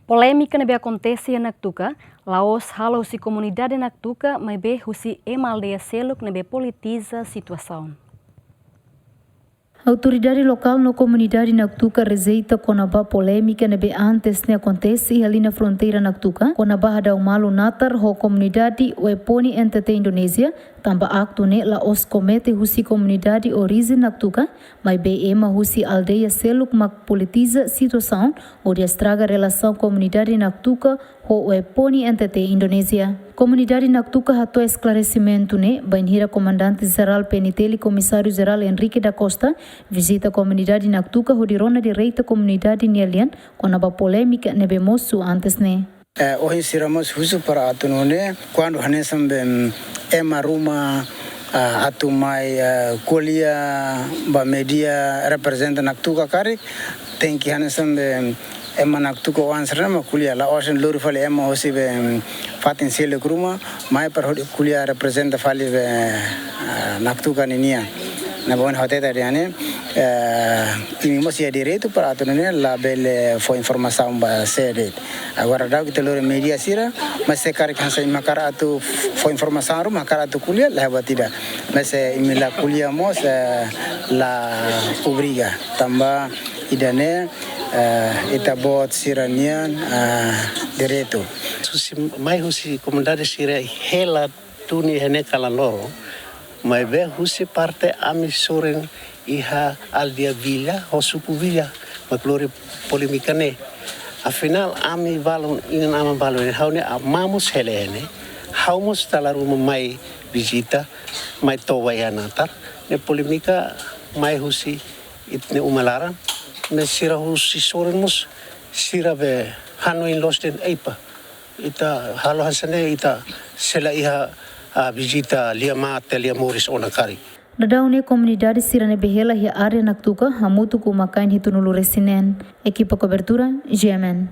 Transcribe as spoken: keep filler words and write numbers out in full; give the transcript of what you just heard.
Polémika ne'ebé akontese iha Naktuka la'ós halo husi komunidade Naktuka, maibé husi ema aldeia seluk ne'ebé politiza situasaun. Autoridade lokál no komunidade Naktuka rejeita kona-ba polémika ne'ebé antes ne'e akontese iha liña fronteira Naktuka, kona-ba hadau malu natar ho komunidade Oeponi N T T Indonézia, tanba aktu ne'e la'ós komete husi komunidade orijen Naktuka, maibé ema husi aldeia seluk mak politiza situasaun hodi estraga relasaun komunidade Naktuka ho Oeponi N T T Indonézia. Komunidade Naktuka hato'o esklaresimentu ne'e bainhira Komandante Jerál P N T L, Komisáriu Jerál Henrique da Costa, vizita komunidade Naktuka hodi rona direta komunidade nia lian kona-ba polémika ne'ebé mosu antes ne'e. Eh, ohin sira mós husu para atu nune'e, kuandu hanesan be, mm, ema ruma, ah, atu mai, ah, ko'alia ba mídia reprezenta Naktuka karik, tenke hanesan be, mm, ema Naktuka oan sira-ne'e mak ko'alia, la'ós lori fali ema hosi be, mm, fatin seluk ruma mai para hodi ko'alia reprezenta fali be, ah, Naktuka ninian. Ne'ebé ohin ha'u hatete tiha ne'e, eh, imi mós iha direitu para atu nune'e labele fó informasaun ba sé de'it. Agora daudaun ita lori mídia sira, mas se karik hanesan imi hakarak atu fó informasaun ruma, hakarak atu ko'alia, la iha buat ida. Mas se imi la ko'alia mós, eh, la obriga. Tanba ida-ne'e, eh, ita-boot sira-nian, eh, direitu. Husi, mai husi komunidade sira hela duni iha ne'e kalan loron, maibé husi parte ami sorin iha aldeia Villa, ho suku Villa, mak lori polémika ne'e. Afinál, ami balun, inan-aman balun, ha'u ne'e amá mós hela iha ne'e, ha'u mós dala ruma mai vizita, mai toba iha natar, ne'e polémika mai husi ita-nia uma laran, ne'e sira husi sorin mós, sira be hanoin loos de'it, eipa. Ita halo hanesan ne'e ita sei la iha, ah, vizita lia mate, lia moris ona karik. Daudaun ne'e komunidade sira ne'ebé hela iha área Naktuka hamutuk ho uma-kain hitunulu-resin-neen. Ekipa kobertura, G M N.